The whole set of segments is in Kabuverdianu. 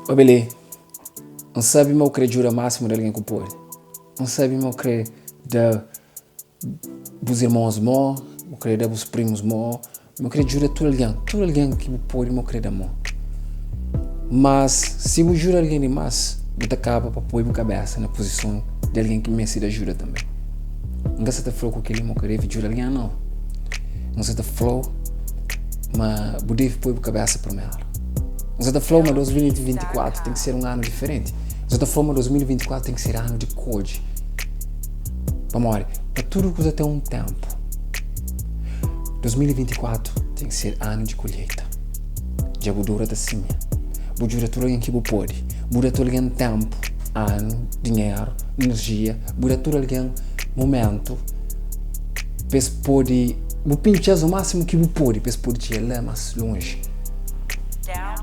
Obi li, N sabe ma bu krê djuda másimu di algen ku pode. N sabe ma bu krê da bus irmons mô, bu krê da bus primus mô, bu krê djuda tudu algen, tudu algen ki bu pode ma bu krê da mô. Mas si bu djuda algen dimás, bu ta kaba pa poi bu kabésa na puzison di algen ki meste di ajuda tanbê. N ka sta ta fla-u ku kel-li ma bu ka debe djuda algen, nau. N sta ta fla-u ma bu debe poi bu kabésa primeru. N sta ta fla-u ma 2024 ten ki ser un anu diferenti. N sta ta fla-u ma 2024 ten ki ser anu di kodje. Pamodi pa tudu kuza ten un ténpu. 2024 ten ki ser anu di kolheita. Dja bu dura ta simia. Bu djuda tudu algen ki bu pode. Bu da tudu algen ténpu, anu, dinheru, inerjia. Bu da tudu algen momentu pa es pode. Bu pintxa-s o másimu ki bu pode pa es pode txiga la más lonji.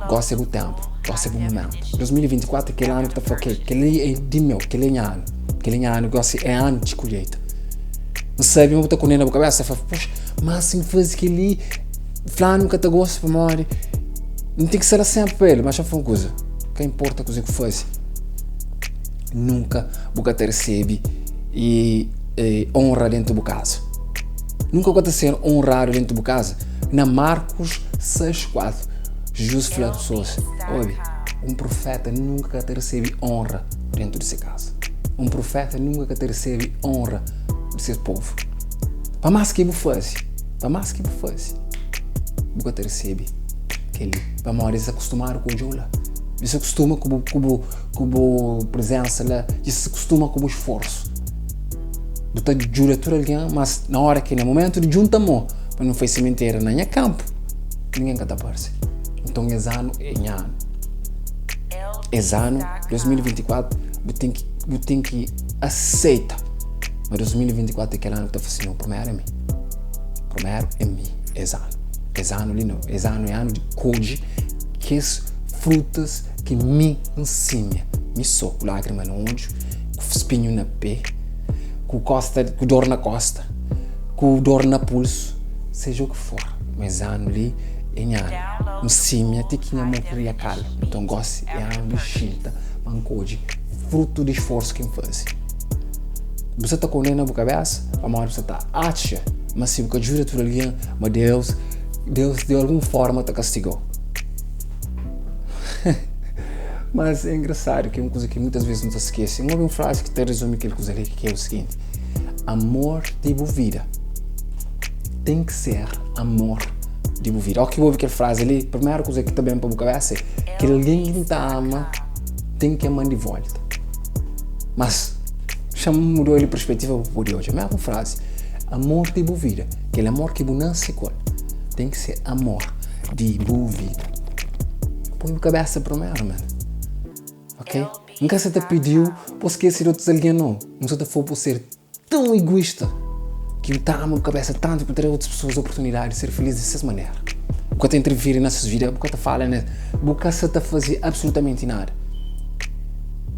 Gósi é bu ténpu, gósi é bu momentu. 2024 é kel anu ki ta fla, ok, kel-li é di meu, kel-li é nha anu. Kel-li é nha anu, gósi é anu di kolheita. N sabe ma bu ta kondena bu kabésa, ta fla, puxa, má si N faze kel-li, flanu ka ta gosta pamodi N ten ki sta la sénpri pa el. Má xa fla un kuza, ka inporta kuzê ki bu faze, nunka bu ka ta resebe e onra déntu bu kaza. Nunka bu ka ta ser onradu déntu bu kaza. Na Markus 6, 4, Jizus fla pesoas, Obi, un proféta nunka ka ta resebe onra déntu di se kaza. Un proféta nunka ka ta resebe onra di se povu. Pa más ki bu faze, pa más ki bu faze, bu ka ta resebe kel-li. Pamodi es akustumadu ku odja-u la. Es akustuma ku bu, ku bu, ku bu prezensa la. Es akustuma ku bu sforsu. Bu ta djuda tudu algen, mas na óra ki na momentu di djunta mô pa nu fai simentera na nha kanpu, ningen ka ta parse. Nton es anu é nha anu. Es anu, 2024, bu ten ki, bu ten ki aseita ma 2024 é kel anu ki ta fla si, nau, primeru é mi. Primeru é mi, es anu. Es anu li nau, es anu é anu di kodje kes frutas ki mi N simia. Mi so, ku lágrima na odju, ku spinhu na pé, ku kosta, ku dor na kosta, ku dor na pulsu, seja o ki for. Ma es anu li é nha anu. N simia ti ki nha mon kria kala. Nton gosi é anu di xinta pa N kodje frutu di sforsu ki N faze. Bu sa ta kondena bu kabésa pamodi bu sa ta atxa ma si bu ka djuda tudu algen, ma Deus, Deus di algun fórma ta kastiga-u. Mas é engrasadu ki é un kuza ki muitas vezes nu ta skese. N obi un frazi ki ta rezumi kel kuza li ki é o siginti, Amor di bu vida ten ki ser amor di bu vida. Óki ki bu obi kel frazi li, primeru kuza ki ta ben pa bu kabésa é kel algen ki N ta ama ten ki ama-m di volta. Mas xa-m muda di perspetiva pa bu pode odja mesmu frazi, Amor di bu vida, kel amor ki bu nase ku el, ten ki ser amor di bu vida. Poi bu kabésa primeru, man. Ok? N ka sa ta pidi-u pa bu skese di otus algen, nau. N sa ta fla-u pa bu ser tãu iguista ki bu ta ama bu kabésa tantu ki bu ta da otus pesoas oportunidadi di ser filís di ses manera. Bu ka ta interfiri na ses vida, bu ka ta fala na es, bu ka sa ta faze absolutamenti nada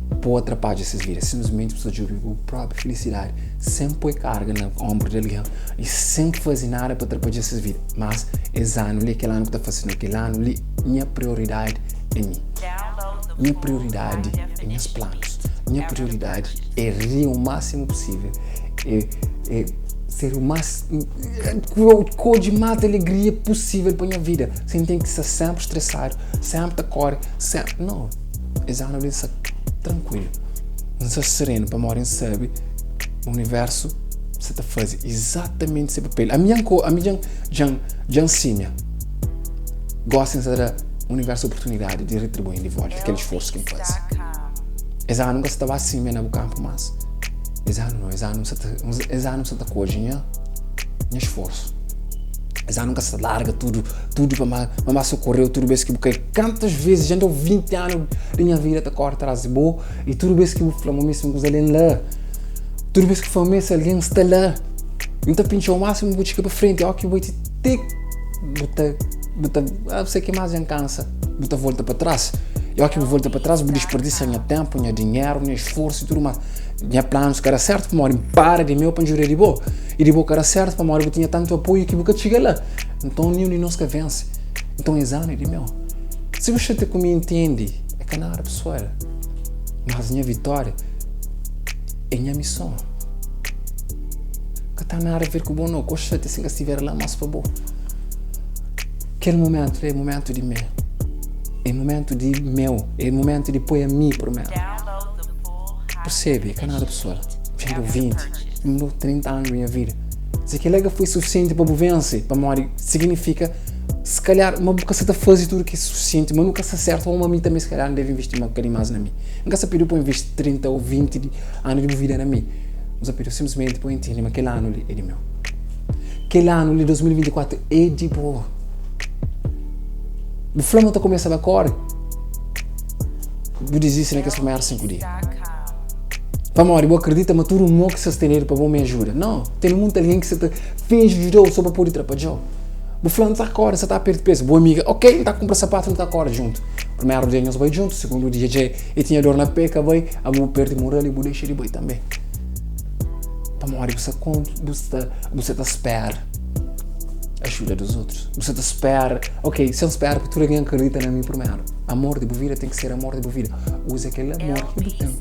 pa bu atrapadja ses vida. Sinplismenti bu sta djobe bu própi filisidadi sen poi karga na onbru di algen i sen faze nada pa atrapadja ses vida. Mas es anu li é kel anu ki ta fla si, kel anu li nha prioridadi é mi. Nha prioridadi é nhas planus. Nha prioridadi é ri o máximo possível, é, é ser o mais kodje mais alegria possível pa nha vida, sem ten ki sta sempre estressado, sempre ta kore, sempre, não, es anu li sta tranquilo, N sta sereno pamodi N sabe universo sa ta faze exatamente se papel. Ami djan ko, ami djan, djan, djan simia. Gosi N sa da universo oportunidadi di retribuin di volta kel esforço ki N faze. Es anu N ka sa ta ba simia na bu kampu mas. Es anu no, es anu N sa ta, es anu N sa ta kodje nha, nha esforço. Es anu N ka sa ta larga tudu, tudu pa ma, pa ma sokoreu tudu bes ki bu kai. Kantas vezes, dja N dau 20 anu di nha vida ta kore tras di bo i tudu bes ki bu fla ma mi si un kuza li N la. Tudu bes ki bu fla ma mi si algen sta la, N ta pintxau másimu bu txiga pa frenti, óki bu bai ti ti bu ta, bu ta, ah, bu sai ki más dja N kansa. Bu ta volta pa tras. I óki bu volta pa tras, bu disperdisa nha ténpu, nha dinheru, nha sforsu i tudu más. Nha planus ka da sértu pamodi N para di meu pa N djuda di bo. I di bo ka da sértu pamodi bu tinha tantu apoiu ki bu ka txiga la. Nton, ninhun di nos ka vense. Nton, es anu é di meu. Si bu xatia ku mi, intende. É ka nada pesoal. Mas nha vitória é nha mison. Ka ta nada a ver ku bo no. Koxa-te si N ka stiver la mas pa bo. Kel momentu la é momentu di me. É momentu di meu. É momentu di poi ami primeru. Persebe, é ka nada pesoal. Dja N deu 20, N deu 30 anu di nha vida. Si kel-la ka foi sufisienti pa bu vense, pamodi siginifika se kalhar ma bu ka sa ta faze tudu ki é sufisienti, ma nu ka sta sertu ô ma mi tanbe se kalhar N debe invisti un bokadinhu más na mi. N ka sta pidi-u pa invisti 30 ô 20 di anu di bu vida na mi. N sta pidi-u sinplismenti pa bu intende ma kel anu li é di meu. Kel anu li, 2024, é di bo. Bu fla ma ta kumesa ba kóre, bu dizisti na kes primeru 5 dia. Pamodi bu akredita ma tudu mo ki sta stendedu pa bo me ajuda. Nau, ten munti algen ki sta ta finji djuda-u so pa pode trapadja-u. Bu fla, N ta kóre, N sa ta perde pezu. Bu amiga, Ok, N ta kunpra sapatu, nu ta kóre djuntu. Primeru dia nhos bai djuntu, sigundu dia dja e tinha dor na pé, ka bai, abo bu perde moral i bu dexa di bai tanbe. Pamodi bu sta bu sta bu sta ta spera ajuda dos otrus. Bu sta ta spera, ok, si N spera pa tudu algen akredita na mi primeru. Amor di bu vida ten ki ser amor di bu vida. Uza kel amor ki bu ten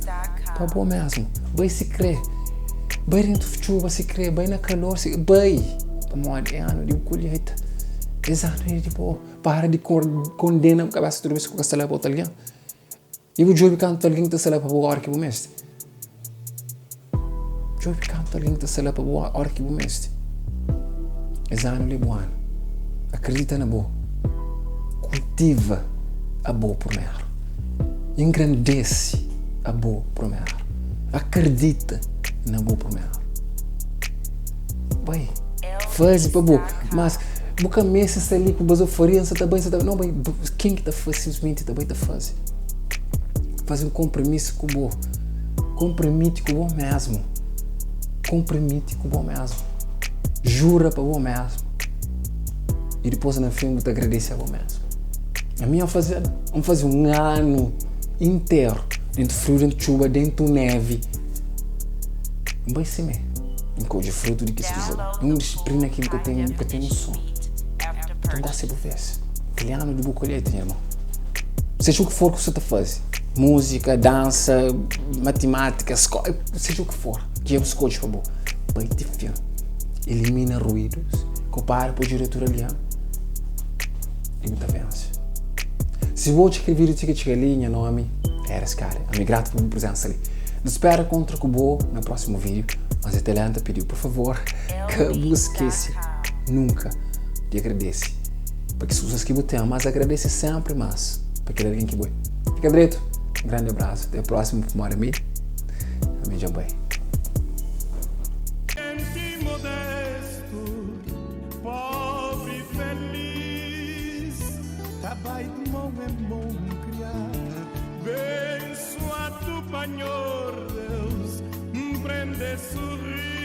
pa bo mesmu. Bai si kre, bai dentu txuba si kre, bai na kalor si bai. Pamodi é anu di bu kolheita. Es anu é di bo. Para di kondena bu kabesa tudu bes ki bu ka sta la pa otu algen. I bu djobe kantu algen ki ta sta la pa bo óra ki bu meste. Djobe kantu algen ki ta sta la pa bo óra ki bu meste. Es anu li é bu anu. Akredita na bo. Kultiva abo primeru. Engrandese abo primeru. Akredita na bo primeru. Bai, faze pa bo. Mas bu ka meste sta li ku bazofaria, nsa ta bai, nsa ta bai. Não, bai, ken ki ta faze simplesmente ta bai ta faze. Faze un kompromisu ku bo. Kompromiti ku bo mesmu. Kompromiti ku bo mesmu. Jura pa bo mesmu. I dipôs na fin bu ta agradese a bo mesmu. Ami N faze, N faze un anu interu dentu friu, dentu txuba, dentu nevi. N bai simé, N kodje frutu di kes kuza la. É un disiplina ki N ka ten, N ka ten noson. Nton gosi é bu vês. Kel anu di bu kolheta, nha irmon. Seja u ki for ki bu sta ta faze, múzika, dansa, matimátika, skóla, seja u ki for ki bu skodje pa bo, bai ti fin. Elimina ruídus, ka bu para pa djuda tudu algen i bu ta vense. Si bu odja kel vídiu ti ki txiga li, nha nómi é Eris Kari. Ami gratu pa bu prezénsa li. Nu spera kontra ku bo na prósimu vídiu, mas até la N ta pidi-u, pur favor, ka bu skese nunka di agradese pa kes kuzas ki bu ten, mas agradese sénpri más pa kel algen ki bo é. Fika dretu, un grandi abrasu, até prósimu, pamodi ami, ami dja bai. Bençoado pa Nhor Deus, N prende sorri.